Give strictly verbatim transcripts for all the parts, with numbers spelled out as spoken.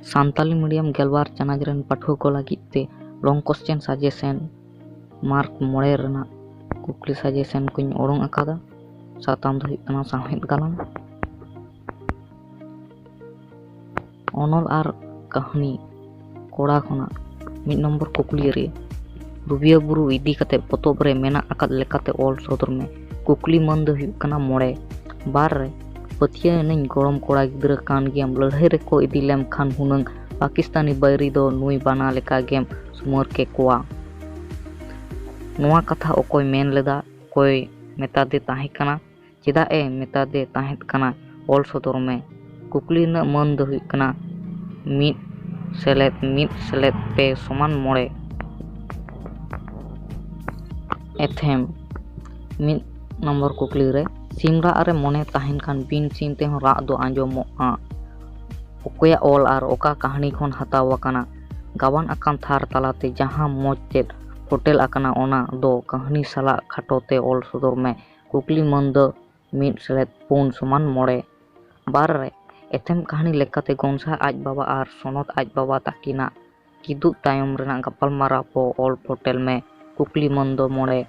Santali medium ᱜᱮᱞᱵᱟᱨ ᱪᱟᱱᱟᱪ ᱨᱮᱱ ᱯᱟᱹᱴᱷᱩᱣᱟᱹ ᱠᱚ ᱞᱟᱹᱜᱤᱫ ᱛᱮ long question suggestion mark ᱢᱚᱬᱮ ᱨᱮᱱᱟᱜ ᱠᱩᱠᱞᱤ suggestion ᱠᱚᱧ ᱚᱰᱚᱝ ᱟᱠᱟᱫᱟ᱾ ᱥᱟᱛᱟᱢ ᱫᱚ ᱦᱩᱭᱩᱜ ᱠᱟᱱᱟ ᱥᱟᱶᱦᱮᱫ ᱜᱟᱞᱟᱝ᱾ ᱚᱱᱚᱞ ᱟᱨ ᱠᱟᱹᱦᱱᱤ ᱠᱚᱲᱟ ᱠᱷᱚᱱᱟᱜ ᱢᱤᱫ ᱱᱚᱢᱵᱚᱨ ᱠᱩᱠᱞᱤ ᱨᱮ, ᱨᱩᱵᱤᱭᱟᱹ ᱵᱩᱨᱩ ᱤᱫᱤ ᱠᱟᱛᱮ ᱯᱚᱛᱚᱵ ᱨᱮ ᱢᱮᱱᱟᱜ ᱟᱠᱟᱫ ᱞᱮᱠᱟᱛᱮ ᱚᱞ ᱥᱚᱫᱚᱨ ᱢᱮ᱾ ᱠᱩᱠᱞᱤ ᱢᱟᱹᱱ ᱫᱚ ᱦᱩᱭᱩᱜ ᱠᱟᱱᱟ ᱢᱚᱬᱮ᱾ ᱵᱟᱨ ᱨᱮ, ᱯᱟᱹᱛᱭᱟᱹᱣ ᱮᱱᱟᱹᱧ ᱜᱚᱲᱚᱢ ᱠᱚᱲᱟ ᱜᱤᱫᱽᱨᱟᱹ ᱠᱟᱱ ᱜᱮᱭᱟᱢ, ᱞᱟᱹᱲᱦᱟᱹᱭ ᱨᱮᱠᱚ ᱤᱫᱤ ᱞᱮᱢ ᱠᱷᱟᱱ ᱦᱩᱱᱟᱹᱝ ᱯᱟᱠᱤᱥᱛᱟᱱᱤ ᱵᱟᱹᱭᱨᱤ ᱫᱚ ᱱᱩᱭ ᱵᱟᱱᱟ ᱞᱮᱠᱟ ᱜᱮᱢ ᱥᱩᱢᱟᱹᱨ ᱠᱮᱠᱚᱣᱟ᱾ ᱱᱚᱣᱟ ᱠᱟᱛᱷᱟ ᱚᱠᱚᱭ ᱢᱮᱱ ᱞᱮᱫᱟ, ᱚᱠᱚᱭ ᱢᱮᱛᱟᱫᱮ ᱛᱟᱦᱮᱸ ᱠᱟᱱᱟ, ᱪᱮᱫᱟᱜ ᱮ ᱢᱮᱛᱟᱫᱮ ᱛᱟᱦᱮᱸᱫ ᱠᱟᱱᱟ, ᱚᱞ ᱥᱚᱫᱚᱨ ᱢᱮ᱾ ᱠᱩᱠᱞᱤ ᱨᱮᱱᱟᱜ ᱢᱟᱹᱱ ᱫᱚ ᱦᱩᱭᱩᱜ ᱠᱟᱱᱟ ᱢᱤᱫ ᱥᱮᱞᱮᱫ ᱢᱤᱫ ᱥᱮᱞᱮᱫ ᱯᱮ ᱥᱚᱢᱟᱱ ᱢᱚᱬᱮ᱾ ᱮᱛᱷᱮᱢ ᱢᱤᱫ ᱱᱚᱢᱵᱚᱨ ᱠᱩᱠᱞᱤ ᱨᱮ, ᱥᱤᱢ ᱨᱟᱜ ᱨᱮ ᱢᱚᱱᱮ ᱛᱟᱦᱮᱱ ᱠᱷᱟᱱ ᱵᱤᱱ ᱥᱤᱢ ᱛᱮᱦᱚᱸ ᱨᱟᱜ ᱫᱚ ᱟᱸᱡᱚᱢᱚᱜᱼᱟ᱾ ᱚᱠᱚᱭᱟᱜ ᱚᱞ ᱟᱨ ᱚᱠᱟ ᱠᱟᱹᱦᱱᱤ ᱠᱷᱚᱱ ᱦᱟᱛᱟᱣ ᱟᱠᱟᱱᱟ? ᱜᱟᱵᱟᱱ ᱟᱠᱟᱱ ᱛᱷᱟᱨ ᱛᱟᱞᱟᱛᱮ ᱡᱟᱦᱟᱸ ᱢᱚᱡᱽ ᱛᱮᱫ ᱯᱷᱚᱴᱮᱞ ᱟᱠᱟᱱᱟ, ᱚᱱᱟ ᱫᱚ ᱠᱟᱹᱦᱱᱤ ᱥᱟᱞᱟᱜ ᱠᱷᱟᱴᱚ ᱛᱮ ᱚᱞ ᱥᱚᱫᱚᱨ ᱢᱮ᱾ ᱠᱩᱠᱞᱤ ᱢᱟᱹᱱ ᱫᱚ ᱢᱤᱫ ᱥᱮᱞᱮᱫ ᱯᱩᱱ ᱥᱚᱢᱟᱱ ᱢᱚᱬᱮ᱾ ᱵᱟᱨ ᱨᱮ, ᱮᱛᱮᱢ ᱠᱟᱹᱦᱱᱤ ᱞᱮᱠᱟᱛᱮ ᱜᱚᱱᱥᱟ ᱟᱡ ᱵᱟᱵᱟ ᱟᱨ ᱥᱚᱱᱚᱛ ᱟᱡ ᱵᱟᱵᱟ ᱛᱟᱹᱠᱤᱱᱟᱜ ᱠᱤᱫᱩᱵ ᱛᱟᱭᱚᱢ ᱨᱮᱱᱟᱜ ᱜᱟᱯᱟᱞᱢᱟᱨᱟᱣ ᱠᱚ ᱚᱞ ᱯᱷᱚᱴᱮᱞ ᱢᱮ᱾ ᱠᱩᱠᱞᱤ ᱢᱟᱹᱱ ᱫᱚ ᱢᱚᱬᱮ᱾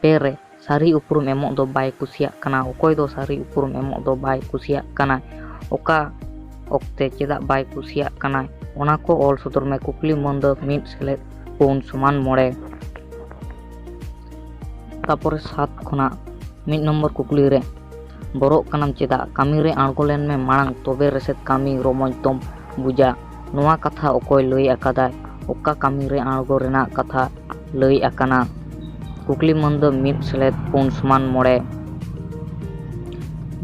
ᱯᱮ ᱨᱮ, ᱥᱟᱹᱨᱤ ᱩᱯᱨᱩᱢ ᱮᱢᱚᱜ ᱫᱚ ᱵᱟᱭ ᱠᱩᱥᱤᱭᱟᱜ ᱠᱟᱱᱟ᱾ ᱚᱠᱚᱭ ᱫᱚ ᱥᱟᱹᱨᱤ ᱩᱯᱨᱩᱢ ᱮᱢᱚᱜ ᱫᱚ ᱵᱟᱭ ᱠᱩᱥᱤᱭᱟᱜ ᱠᱟᱱᱟ? ᱚᱠᱟ ᱚᱠᱛᱮ ᱪᱮᱫᱟᱜ ᱵᱟᱭ ᱠᱩᱥᱤᱭᱟᱜ ᱠᱟᱱᱟ? ᱚᱱᱟ ᱠᱚ ᱚᱞ ᱥᱚᱫᱚᱨ ᱢᱮ᱾ ᱠᱩᱠᱞᱤ ᱢᱟᱹᱱ ᱫᱚ ᱢᱤᱫ ᱥᱮᱞᱮᱫ ᱯᱩᱱ ᱥᱚᱢᱟᱱ ᱢᱚᱬᱮ᱾ ᱛᱟᱯᱚᱨᱮ ᱥᱟᱛ ᱠᱷᱚᱱᱟᱜ ᱢᱤᱫ ᱱᱚᱢᱵᱚᱨ ᱠᱩᱠᱞᱤ ᱨᱮ, ᱵᱚᱨᱚᱜ ᱠᱟᱱᱟᱢ ᱪᱮᱫᱟᱜ? ᱠᱟᱹᱢᱤ ᱨᱮ ᱟᱬᱜᱚ ᱞᱮᱱ ᱢᱮ ᱢᱟᱲᱟᱝ, ᱛᱚᱵᱮ ᱨᱮᱥᱮᱫ ᱠᱟᱹᱢᱤ ᱨᱚᱢᱚᱡᱽ ᱫᱚᱢ ᱵᱩᱡᱟ᱾ ᱱᱚᱣᱟ ᱠᱟᱛᱷᱟ ᱚᱠᱚᱭ ᱞᱟᱹᱭ ᱟᱠᱟᱫᱟᱭ? ᱚᱠᱟ ᱠᱟᱹᱢᱤ ᱨᱮ ᱟᱬᱜᱚ ᱨᱮᱱᱟᱜ ᱠᱟᱛᱷᱟ ᱞᱟᱹᱭ ᱟᱠᱟᱱᱟ? ᱠᱩᱠᱞᱤ ᱢᱟᱹᱱ ᱫᱚ ᱢᱤᱫ ᱥᱮᱞᱮᱫ ᱯᱩᱱ ᱥᱚᱢᱟᱱ ᱢᱚᱬᱮ᱾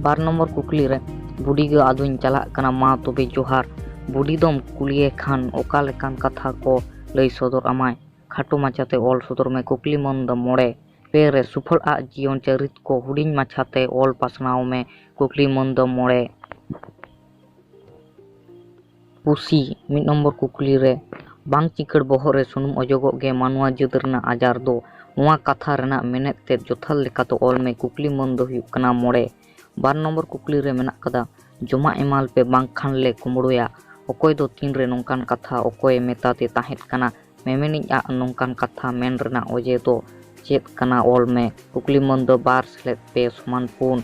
ᱵᱟᱨ ᱱᱚᱢᱵᱚᱨ ᱠᱩᱠᱞᱤ ᱨᱮ, ᱵᱩᱰᱤ ᱜᱚ ᱟᱫᱚᱧ ᱪᱟᱞᱟᱜ ᱠᱟᱱᱟ, ᱢᱟ ᱛᱚᱵᱮ ᱡᱚᱦᱟᱨ᱾ ᱵᱩᱰᱤ ᱫᱚᱢ ᱠᱩᱞᱤᱭᱮ ᱠᱷᱟᱱ ᱚᱠᱟ ᱞᱮᱠᱟᱱ ᱠᱟᱛᱷᱟ ᱠᱚ ᱞᱟᱹᱭ ᱥᱚᱫᱚᱨ ᱟᱢᱟᱭ? ᱠᱷᱟᱴᱚ ᱢᱟᱪᱷᱟᱛᱮ ᱚᱞ ᱥᱚᱫᱚᱨ ᱢᱮ᱾ ᱠᱩᱠᱞᱤ ᱢᱟᱹᱱ ᱫᱚ ᱢᱚᱬᱮ᱾ ᱯᱮ ᱨᱮ, ᱥᱩᱯᱷᱚᱞ ᱟᱜ ᱡᱤᱭᱚᱱ ᱪᱚᱨᱤᱛ ᱠᱚ ᱦᱩᱰᱤᱧ ᱢᱟᱪᱷᱟᱛᱮ ᱚᱞ ᱯᱟᱥᱱᱟᱣ ᱢᱮ᱾ ᱠᱩᱠᱞᱤ ᱢᱟᱹᱱ ᱫᱚ ᱢᱚᱬᱮ᱾ ᱯᱩᱥᱤ, ᱢᱤᱫ ᱱᱚᱢᱵᱚᱨ ᱠᱩᱠᱞᱤ ᱨᱮ, ᱵᱟᱝ ᱪᱤᱠᱟᱹᱲ ᱵᱚᱦᱚᱜ ᱨᱮ ᱥᱩᱱᱩᱢ ᱚᱡᱚᱜᱚᱜ ᱜᱮ ᱢᱟᱱᱣᱟ ᱡᱟᱹᱛ ᱨᱮᱱᱟᱜ ᱟᱡᱟᱨ ᱫᱚ᱾ ᱱᱚᱣᱟ ᱠᱟᱛᱷᱟ ᱨᱮᱱᱟᱜ ᱢᱮᱱᱮᱛ ᱛᱮᱫ ᱡᱚᱛᱷᱟᱛ ᱞᱮᱠᱟᱛᱮ ᱚᱞ ᱢᱮ᱾ ᱠᱩᱠᱞᱤ ᱢᱟᱹᱱ ᱫᱚ ᱦᱩᱭᱩᱜ ᱠᱟᱱᱟ ᱢᱚᱬᱮ᱾ ᱵᱟᱨ ᱱᱚᱢᱵᱚᱨ ᱠᱩᱠᱞᱤ ᱨᱮ ᱢᱮᱱᱟᱜ ᱠᱟᱫᱟ, ᱡᱚᱢᱟᱜ ᱮᱢᱟᱞ ᱯᱮ, ᱵᱟᱝᱠᱷᱟᱱ ᱞᱮ ᱠᱩᱢᱵᱽᱲᱩᱭᱟ᱾ ᱚᱠᱚᱭ ᱫᱚ ᱛᱤᱱᱨᱮ ᱱᱚᱝᱠᱟᱱ ᱠᱟᱛᱷᱟ ᱚᱠᱚᱭᱮ ᱢᱮᱛᱟᱫᱮ ᱛᱟᱦᱮᱸᱫ ᱠᱟᱱᱟ? ᱢᱮᱢᱮᱱᱤᱡ ᱟᱜ ᱱᱚᱝᱠᱟᱱ ᱠᱟᱛᱷᱟ ᱢᱮᱱ ᱨᱮᱱᱟᱜ ᱚᱡᱮ ᱫᱚ ᱪᱮᱫ ᱠᱟᱱᱟ? ᱚᱞ ᱢᱮ᱾ ᱠᱩᱠᱞᱤ ᱢᱟᱹᱱ ᱫᱚ ᱵᱟᱨ ᱥᱮᱞᱮᱫ ᱯᱮ ᱥᱚᱢᱟᱱ ᱯᱩᱱ᱾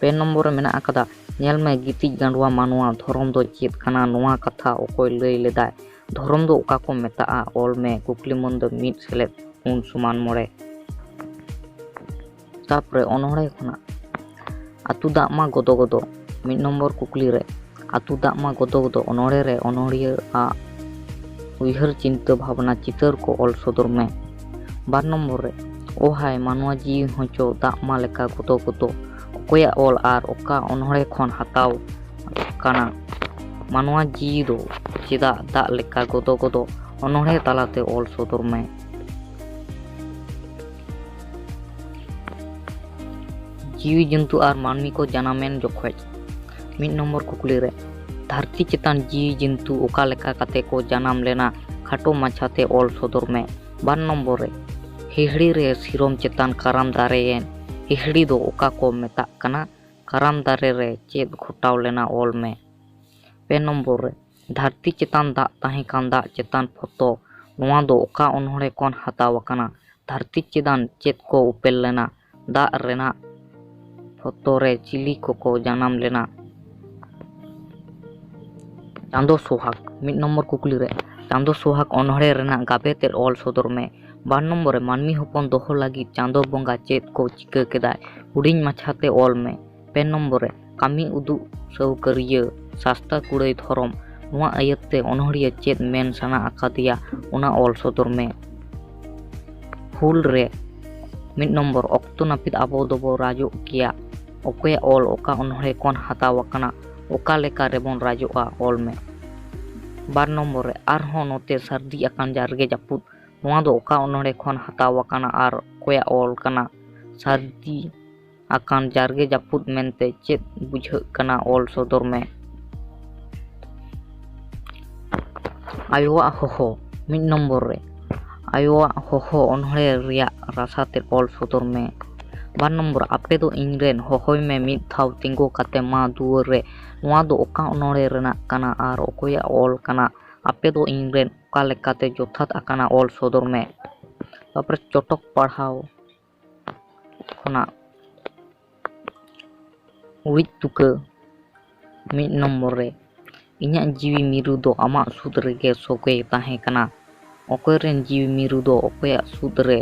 ᱯᱮ ᱱᱚᱢᱵᱚᱨ ᱨᱮ ᱢᱮᱱᱟᱜ ᱟᱠᱟᱫᱟ, ᱧᱮᱞ ᱢᱮ ᱜᱤᱛᱤᱡ ᱜᱟᱸᱰᱣᱟ ᱢᱟᱱᱣᱟ, ᱫᱷᱚᱨᱚᱢ ᱫᱚ ᱪᱮᱫ ᱠᱟᱱᱟ? ᱱᱚᱣᱟ ᱠᱟᱛᱷᱟ ᱚᱠᱚᱭ ᱞᱟᱹᱭ ᱞᱮᱫᱟᱭ? ᱫᱷᱚᱨᱚᱢ ᱫᱚ ᱚᱠᱟ ᱠᱚ ᱢᱮᱛᱟᱜᱼᱟ? ᱚᱞ ᱢᱮ᱾ ᱠᱩᱠᱞᱤ ᱢᱟᱹᱱ ᱫᱚ ᱢᱤᱫ ᱥᱮᱞᱮᱫ ᱯᱩᱱ ᱥᱚᱢᱟᱱ ᱢᱚᱬᱮ᱾ ᱛᱟᱯᱚᱨᱮ ᱚᱱᱚᱬᱦᱮ ᱠᱷᱚᱱᱟᱜ ᱟᱹᱛᱩ ᱫᱟᱜ ᱢᱟ ᱜᱚᱫᱚ ᱜᱚᱫᱚ᱾ ᱢᱤᱫ ᱱᱚᱢᱵᱚᱨ ᱠᱩᱠᱞᱤ ᱨᱮ ᱟᱹᱛᱩ ᱫᱟᱜ ᱢᱟ ᱜᱚᱫᱚ ᱜᱚᱫᱚ ᱚᱱᱚᱬᱦᱮ ᱨᱮ ᱚᱱᱚᱬᱦᱤᱭᱟᱹ ᱟᱜ ᱩᱭᱦᱟᱹᱨ ᱪᱤᱱᱛᱟᱹ ᱵᱷᱟᱵᱽᱱᱟ ᱪᱤᱛᱟᱹᱨ ᱠᱚ ᱚᱞ ᱥᱚᱫᱚᱨ ᱢᱮ᱾ ᱵᱟᱨ ᱱᱚᱢᱵᱚᱨ ᱨᱮ ᱳ ᱦᱟᱭ ᱢᱟᱱᱣᱟ ᱡᱤᱣᱤ ᱦᱚᱸᱪᱚ ᱫᱟᱜ ᱢᱟ ᱞᱮᱠᱟ ᱜᱚᱫᱚ ᱜᱚᱫᱚ ᱚᱠᱚᱭᱟᱜ ᱚᱞ ᱟᱨ ᱚᱠᱟ ᱚᱱᱚᱬᱦᱮ ᱠᱷᱚᱱ ᱦᱟᱛᱟᱣ ᱠᱟᱱᱟ? ᱢᱟᱱᱣᱟ ᱡᱤᱣᱤ ᱫᱚ ᱪᱮᱫᱟᱜ ᱫᱟᱜ ᱞᱮᱠᱟ ᱜᱚᱫᱚ ᱜᱚᱫᱚ ᱚᱱᱚᱬᱦᱮ ᱛᱟᱞᱟᱛᱮ ᱚᱞ ᱥᱚᱫᱚᱨ ᱢᱮ᱾ ᱡᱤᱣᱤ ᱡᱚᱱᱛᱩ ᱟᱨ ᱢᱟᱹᱱᱢᱤ ᱠᱚ ᱡᱟᱱᱟᱢᱮᱱ ᱡᱚᱠᱷᱚᱡ᱾ ᱢᱤᱫ ᱱᱚᱢᱵᱚᱨ ᱠᱩᱠᱞᱤ ᱨᱮ ᱫᱷᱟᱹᱨᱛᱤ ᱪᱮᱛᱟᱱ ᱡᱤᱣᱤ ᱡᱚᱱᱛᱩ ᱚᱠᱟ ᱞᱮᱠᱟ ᱠᱟᱛᱮ ᱠᱚ ᱡᱟᱱᱟᱢ ᱞᱮᱱᱟ? ᱠᱷᱟᱴᱚ ᱢᱟᱪᱷᱟᱛᱮ ᱚᱞ ᱥᱚᱫᱚᱨ ᱢᱮ᱾ ᱵᱟᱨ ᱱᱚᱢᱵᱚᱨ ᱨᱮ ᱦᱤᱦᱤᱲᱤ ᱨᱮ ᱥᱤᱨᱚᱢ ᱪᱮᱛᱟᱱ ᱠᱟᱨᱟᱢ ᱫᱟᱨᱮᱭᱮᱱ ᱦᱤᱦᱤᱲᱤ ᱫᱚ ᱚᱠᱟ ᱠᱚ ᱢᱮᱛᱟᱜ ᱠᱟᱱᱟ? ᱠᱟᱨᱟᱢ ᱫᱟᱨᱮ ᱨᱮ ᱪᱮᱫ ᱜᱷᱚᱴᱟᱣ ᱞᱮᱱᱟ? ᱚᱞ ᱢᱮ᱾ ᱯᱮ ᱱᱚᱢᱵᱚᱨ ᱨᱮ ᱫᱷᱟᱹᱨᱛᱤ ᱪᱮᱛᱟᱱ ᱫᱟᱜ ᱛᱟᱦᱮᱸ ᱠᱟᱱ ᱫᱟᱜ ᱪᱮᱛᱟᱱ ᱯᱷᱚᱛᱚ, ᱱᱚᱣᱟ ᱫᱚ ᱚᱠᱟ ᱚᱱᱚᱬᱦᱮ ᱠᱷᱚᱱ ᱦᱟᱛᱟᱣ ᱟᱠᱟᱱᱟ? ᱫᱷᱟᱹᱨᱛᱤ ᱪᱮᱛᱟᱱ ᱪᱮᱫ ᱠᱚ ᱩᱯᱮᱞ ᱞᱮᱱᱟ? ᱫᱟᱜ ᱨᱮᱱᱟᱜ ᱯᱷᱚᱛᱚ ᱨᱮ ᱪᱤᱞᱤ ᱠᱚᱠᱚ ᱡᱟᱱᱟᱢ ᱞᱮᱱᱟ? ᱪᱟᱸᱫᱚ ᱥᱚᱦᱟᱜᱽ᱾ ᱢᱤᱫ ᱱᱚᱢᱵᱚᱨ ᱠᱩᱠᱞᱤ ᱨᱮ ᱪᱟᱸᱫᱚ ᱥᱚᱦᱟᱜᱽ ᱚᱱᱚᱬᱦᱮ ᱨᱮᱱᱟᱜ ᱜᱟᱵᱮ ᱛᱮᱫ ᱚᱞ ᱥᱚᱫᱚᱨ ᱢᱮ᱾ ᱵᱟᱨ ᱱᱚᱢᱵᱚᱨ ᱨᱮ ᱢᱟᱹᱱᱢᱤ ᱦᱚᱯᱚᱱ ᱫᱚᱦᱚ ᱞᱟᱹᱜᱤᱫ ᱪᱟᱸᱫᱚ ᱵᱚᱸᱜᱟ ᱪᱮᱫ ᱠᱚ ᱪᱤᱠᱟᱹ ᱠᱮᱫᱟᱭ? ᱦᱩᱰᱤᱧ ᱢᱟᱪᱷᱟᱛᱮ ᱚᱞ ᱢᱮ᱾ ᱯᱮ ᱱᱚᱢᱵᱚᱨ ᱨᱮ ᱠᱟᱹᱢᱤ ᱩᱫᱩᱜ ᱥᱟᱹᱣᱠᱟᱹᱨᱤᱭᱟᱹ ᱥᱟᱥᱛᱟ ᱠᱩᱲᱟᱹᱭ ᱫᱷᱚᱨᱚᱢ, ᱱᱚᱣᱟ ᱟᱹᱭᱟᱹᱛ ᱛᱮ ᱚᱱᱚᱬᱦᱤᱭᱟᱹ ᱪᱮᱫ ᱢᱮᱱ ᱥᱟᱱᱟ ᱟᱠᱟᱫᱮᱭᱟ ᱚᱱᱟ ᱚᱞ ᱥᱚᱫᱚᱨ ᱢᱮ᱾ ᱦᱩᱞ ᱨᱮ ᱢᱤᱫ ᱱᱚᱢᱵᱚᱨ ᱚᱠᱛᱚ ᱱᱟᱹᱯᱤᱛ ᱟᱵᱚ ᱫᱚᱵᱚ ᱨᱟᱡᱚᱜ ᱜᱮᱭᱟ᱾ ᱚᱠᱚᱭᱟᱜ ᱚᱞ ᱚᱠᱟ ᱚᱱᱚᱬᱦᱮ ᱠᱷᱚᱱ ᱦᱟᱛᱟᱣ ᱟᱠᱟᱱᱟ? ᱚᱠᱟ ᱞᱮᱠᱟ ᱨᱮᱵᱚᱱ ᱨᱟᱡᱚᱜᱼᱟ? ᱚᱞ ᱢᱮ᱾ ᱵᱟᱨ ᱱᱚᱢᱵᱚᱨ ᱨᱮ ᱟᱨᱦᱚᱸ ᱱᱚᱛᱮ ᱥᱟᱹᱨᱫᱤ ᱟᱠᱟᱱ ᱡᱟᱨᱜᱮ ᱡᱟᱹᱯᱩᱫ, ᱱᱚᱣᱟ ᱫᱚ ᱚᱠᱟ ᱚᱱᱚᱬᱦᱮ ᱠᱷᱚᱱ ᱦᱟᱛᱟᱣ ᱟᱠᱟᱱᱟ ᱟᱨ ᱚᱠᱚᱭᱟᱜ ᱚᱞ ᱠᱟᱱᱟ? ᱥᱟᱹᱨᱫᱤ ᱟᱠᱟᱱ ᱡᱟᱨᱜᱮ ᱡᱟᱹᱯᱩᱫ ᱢᱮᱱᱛᱮ ᱪᱮᱫ ᱵᱩᱡᱷᱟᱹᱜ ᱠᱟᱱᱟ? ᱚᱞ ᱥᱚᱫᱚᱨ ᱢᱮ᱾ ᱟᱭᱳᱣᱟᱜ ᱦᱚᱦᱚ, ᱢᱤᱫ ᱱᱚᱢᱵᱚᱨ ᱨᱮ ᱟᱭᱳᱣᱟᱜ ᱦᱚᱦᱚ ᱚᱱᱚᱬᱦᱮ ᱨᱮᱭᱟᱜ ᱨᱟᱥᱟ ᱛᱮᱫ ᱚᱞ ᱥᱚᱫᱚᱨ ᱢᱮ᱾ ᱵᱟᱨ ᱱᱚᱢᱵᱚᱨ, ᱟᱯᱮ ᱫᱚ ᱤᱧ ᱨᱮᱱ, ᱦᱚᱦᱚᱭ ᱢᱮ ᱢᱤᱫ ᱫᱷᱟᱣ ᱛᱤᱸᱜᱩ ᱠᱟᱛᱮ ᱢᱟ ᱫᱩᱣᱟᱹᱨ ᱨᱮ᱾ ᱱᱚᱣᱟ ᱫᱚ ᱚᱠᱟ ᱚᱱᱚᱬᱦᱮ ᱨᱮᱱᱟᱜ ᱠᱟᱱᱟ ᱟᱨ ᱚᱠᱚᱭᱟᱜ ᱚᱞ ᱠᱟᱱᱟ? ᱟᱯᱮ ᱫᱚ ᱤᱧ ᱨᱮᱱ, ᱚᱠᱟ ᱞᱮᱠᱟᱛᱮ ᱡᱚᱛᱷᱟᱛ ᱟᱠᱟᱱᱟ, ᱚᱞ ᱥᱚᱫᱚᱨ ᱢᱮ᱾ ᱛᱟᱨᱯᱚᱨᱮ ᱪᱚᱴᱚᱠ ᱯᱟᱲᱦᱟᱣ ᱠᱷᱚᱱᱟᱜ ᱩᱲᱤᱡ ᱛᱩᱠᱟᱹ᱾ ᱢᱤᱫ ᱱᱚᱢᱵᱚᱨ ᱨᱮ, ᱤᱧᱟᱹᱜ ᱡᱤᱣᱤ ᱢᱤᱨᱩ ᱫᱚ ᱟᱢᱟᱜ ᱥᱩᱫ ᱨᱮᱜᱮ ᱥᱚᱜᱮ ᱛᱟᱦᱮᱸ ᱠᱟᱱᱟ᱾ ᱚᱠᱚᱭ ᱨᱮᱱ ᱡᱤᱣᱤ ᱢᱤᱨᱩ ᱫᱚ ᱚᱠᱚᱭᱟᱜ ᱥᱩᱫ ᱨᱮ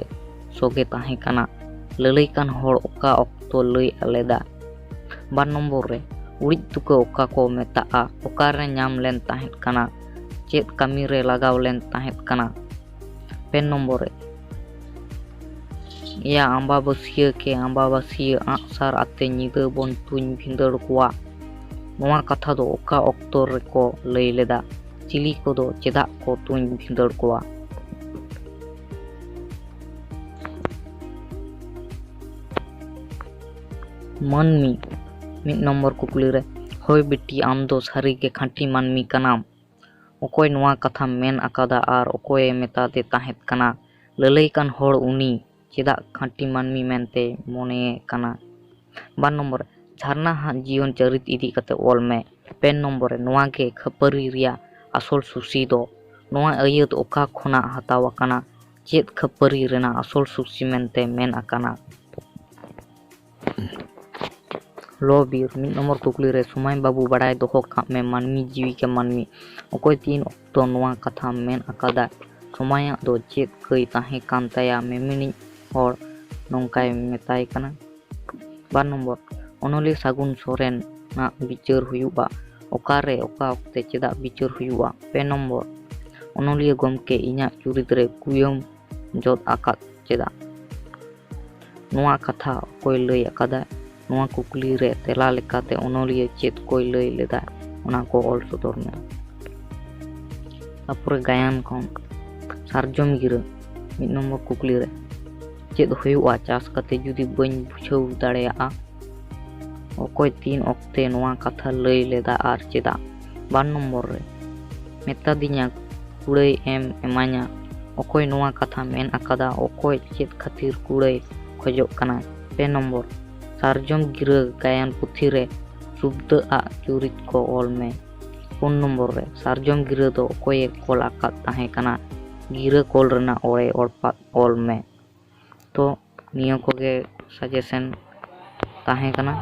ᱥᱚᱜᱮ ᱛᱟᱦᱮᱸ ᱠᱟᱱᱟ? ᱞᱟᱹᱞᱟᱹᱭ ᱠᱟᱱ ᱦᱚᱲ ᱚᱠᱟ ᱚᱠᱛᱚ ᱞᱟᱹᱭ ᱞᱮᱫᱟ? ᱵᱟᱨ ᱱᱚᱢᱵᱚᱨ ᱨᱮ, ᱩᱲᱤᱡ ᱛᱩᱠᱟᱹ ᱚᱠᱟ ᱠᱚ ᱢᱮᱛᱟᱜᱼᱟ? ᱚᱠᱟᱨᱮ ᱧᱟᱢ ᱞᱮᱱ ᱛᱟᱦᱮᱸᱫ ᱠᱟᱱᱟ? ᱪᱮᱫ ᱠᱟᱹᱢᱤ ᱨᱮ ᱞᱟᱜᱟᱣ ᱞᱮᱱ ᱛᱟᱦᱮᱸᱫ ᱠᱟᱱᱟ? ᱯᱮ ᱱᱚᱢᱵᱚᱨ ᱨᱮ, ᱮᱭᱟ ᱟᱢᱵᱟᱵᱟᱹᱥᱭᱟᱹ ᱠᱮ ᱟᱢᱵᱟᱵᱟᱹᱥᱭᱟᱹ, ᱟᱸᱜᱼᱥᱟᱨ ᱟᱛᱮ ᱧᱤᱫᱟᱹ ᱵᱚᱱ ᱛᱩᱧ ᱵᱷᱤᱸᱫᱟᱹᱲ ᱠᱚᱣᱟ᱾ ᱱᱚᱣᱟ ᱠᱟᱛᱷᱟ ᱫᱚ ᱚᱠᱟ ᱚᱠᱛᱚ ᱨᱮᱠᱚ ᱞᱟᱹᱭ ᱞᱮᱫᱟ? ᱪᱤᱞᱤ ᱠᱚᱫᱚ ᱪᱮᱫᱟᱜ ᱠᱚ ᱛᱩᱧ ᱵᱷᱤᱸᱫᱟᱹᱲ ᱠᱚᱣᱟ? ᱢᱟᱹᱱᱢᱤ, ᱢᱤᱫ ᱱᱚᱢᱵᱚᱨ ᱠᱩᱠᱞᱤ ᱨᱮ, ᱦᱳᱭ ᱵᱤᱴᱤ, ᱟᱢ ᱫᱚ ᱥᱟᱹᱨᱤ ᱜᱮ ᱠᱷᱟᱹᱴᱤ ᱢᱟᱹᱱᱢᱤ ᱠᱟᱱᱟᱢ᱾ ᱚᱠᱚᱭ ᱱᱚᱣᱟ ᱠᱟᱛᱷᱟᱢ ᱢᱮᱱ ᱟᱠᱟᱫᱟ ᱟᱨ ᱚᱠᱚᱭᱮ ᱢᱮᱛᱟᱫᱮ ᱛᱟᱦᱮᱸᱫ ᱠᱟᱱᱟ? ᱞᱟᱹᱞᱟᱹᱭ ᱠᱟᱱ ᱦᱚᱲ ᱩᱱᱤ ᱪᱮᱫᱟᱜ ᱠᱷᱟᱹᱴᱤ ᱢᱟᱹᱱᱢᱤ ᱢᱮᱱᱛᱮ ᱢᱚᱱᱮᱭᱮ ᱠᱟᱱᱟ? ᱵᱟᱨ ᱱᱚᱢᱵᱚᱨ, ᱡᱷᱟᱨᱱᱟ ᱦᱟᱜ ᱡᱤᱭᱚᱱ ᱪᱚᱨᱤᱛ ᱤᱫᱤ ᱠᱟᱛᱮ ᱚᱞ ᱢᱮ᱾ ᱯᱮ ᱱᱚᱢᱵᱚᱨ ᱨᱮ, ᱱᱚᱣᱟ ᱜᱮ ᱠᱷᱟᱹᱯᱟᱹᱨᱤ ᱨᱮᱭᱟᱜ ᱟᱥᱚᱞ ᱥᱩᱥᱤ ᱫᱚ᱾ ᱱᱚᱣᱟ ᱟᱹᱭᱟᱹᱛ ᱚᱠᱟ ᱠᱷᱚᱱᱟᱜ ᱦᱟᱛᱟᱣ ᱟᱠᱟᱱᱟ? ᱪᱮᱫ ᱠᱷᱟᱹᱯᱟᱹᱨᱤ ᱨᱮᱱᱟᱜ ᱟᱥᱚᱞ ᱥᱩᱥᱤ ᱢᱮᱱᱛᱮ ᱢᱮᱱ ᱟᱠᱟᱱᱟ? ᱞᱚ ᱵᱤᱨ, ᱢᱤᱫ ᱱᱚᱢᱵᱚᱨ ᱠᱩᱠᱞᱤ ᱨᱮ, ᱥᱚᱢᱟᱭ ᱵᱟᱹᱵᱩ ᱵᱟᱲᱟᱭ ᱫᱚᱦᱚ ᱠᱟᱜ ᱢᱮ, ᱢᱟᱹᱱᱢᱤ ᱡᱤᱣᱤ ᱜᱮ ᱢᱟᱹᱱᱢᱤ᱾ ᱚᱠᱚᱭ ᱛᱤᱱ ᱚᱠᱛᱚ ᱱᱚᱣᱟ ᱠᱟᱛᱷᱟ ᱢᱮᱱ ᱟᱠᱟᱫᱟ? ᱥᱚᱢᱟᱭᱟᱜ ᱫᱚ ᱪᱮᱫ ᱠᱟᱹᱭ ᱛᱟᱦᱮᱸ ᱠᱟᱱ ᱛᱟᱭᱟ? ᱢᱮᱢᱮᱱᱤᱡ ᱦᱚᱲ ᱱᱚᱝᱠᱟᱭ ᱢᱮᱛᱟᱭ ᱠᱟᱱᱟ᱾ ᱵᱟᱨ ᱱᱚᱢᱵᱚᱨ, ᱚᱱᱚᱞᱤᱭᱟᱹ ᱥᱟᱹᱜᱩᱱ ᱥᱚᱨᱮᱱᱟᱜ ᱵᱤᱪᱟᱹᱨ ᱦᱩᱭᱩᱜᱼᱟ᱾ ᱚᱠᱟᱨᱮ, ᱚᱠᱟ ᱚᱠᱛᱮ, ᱪᱮᱫᱟᱜ ᱵᱤᱪᱟᱹᱨ ᱦᱩᱭᱩᱜᱼᱟ? ᱯᱮ ᱱᱚᱢᱵᱚᱨ, ᱚᱱᱚᱞᱤᱭᱟᱹ ᱜᱚᱢᱠᱮ, ᱤᱧᱟᱹᱜ ᱪᱩᱨᱤᱛ ᱨᱮ ᱠᱩᱭᱟᱹᱢ ᱡᱚᱫ ᱟᱠᱟᱫ ᱪᱮᱫᱟᱜ? ᱱᱚᱣᱟ ᱠᱟᱛᱷᱟ ᱚᱠᱚᱭ ᱞᱟᱹᱭ ᱟᱠᱟᱫᱟ? ᱱᱚᱣᱟ ᱠᱩᱠᱞᱤ ᱨᱮ ᱛᱮᱞᱟ ᱞᱮᱠᱟᱛᱮ ᱚᱱᱚᱞᱤᱭᱟᱹ ᱪᱮᱫ ᱠᱚᱭ ᱞᱟᱹᱭ ᱞᱮᱫᱟ, ᱚᱱᱟ ᱠᱚ ᱚᱞ ᱥᱚᱫᱚᱨ ᱢᱮ᱾ ᱛᱟᱨᱯᱚᱨᱮ ᱜᱟᱭᱟᱱ ᱠᱷᱚᱱ ᱥᱟᱨᱡᱚᱢ ᱜᱤᱨᱟᱹ, ᱢᱤᱫ ᱱᱚᱢᱵᱚᱨ ᱠᱩᱠᱞᱤ ᱨᱮ, ᱪᱮᱫ ᱦᱩᱭᱩᱜᱼᱟ ᱪᱟᱥ ᱠᱟᱛᱮ ᱡᱩᱫᱤ ᱵᱟᱹᱧ ᱵᱩᱡᱷᱟᱹᱣ ᱫᱟᱲᱮᱭᱟᱜᱼᱟ? ᱚᱠᱚᱭ ᱛᱤᱱ ᱚᱠᱛᱮ ᱱᱚᱣᱟ ᱠᱟᱛᱷᱟ ᱞᱟᱹᱭ ᱞᱮᱫᱟ ᱟᱨ ᱪᱮᱫᱟᱜ? ᱵᱟᱨ ᱱᱚᱢᱵᱚᱨ ᱨᱮ, ᱢᱮᱛᱟᱫᱤᱧᱟ ᱠᱩᱲᱟᱹᱭ ᱮᱢ ᱮᱢᱟᱧᱟ᱾ ᱚᱠᱚᱭ ᱱᱚᱣᱟ ᱠᱟᱛᱷᱟ ᱢᱮᱱ ᱟᱠᱟᱫᱟ? ᱚᱠᱚᱭ ᱪᱮᱫ ᱠᱷᱟᱹᱛᱤᱨ ᱠᱩᱲᱟᱹᱭ ᱠᱷᱚᱡᱚᱜ ᱠᱟᱱᱟᱭ? ᱯᱮ ᱱᱚᱢᱵᱚᱨ, ᱥᱟᱨᱡᱚᱢ ᱜᱤᱨᱟᱹ ᱜᱟᱭᱟᱱ ᱯᱩᱛᱷᱤ ᱨᱮ ᱥᱩᱵᱽᱫᱟᱹ ᱟᱜ ᱪᱩᱨᱤᱛ ᱠᱚ ᱚᱞ ᱢᱮ᱾ ᱯᱩᱱ ᱱᱚᱢᱵᱚᱨ ᱨᱮ, ᱥᱟᱨᱡᱚᱢ ᱜᱤᱨᱟᱹ ᱫᱚ ᱚᱠᱚᱭᱮ ᱠᱚᱞ ᱟᱠᱟᱫ ᱛᱟᱦᱮᱸ ᱠᱟᱱᱟ? ᱜᱤᱨᱟᱹ ᱠᱚᱞ ᱨᱮᱱᱟᱜ ᱚᱲᱮ ᱚᱲᱯᱟᱛ ᱚᱞ ᱢᱮ᱾ ᱛᱚ ᱱᱤᱭᱟᱹ ᱠᱚᱜᱮ ᱥᱟᱡᱮᱥᱮᱱ ᱛᱟᱦᱮᱸ ᱠᱟᱱᱟ᱾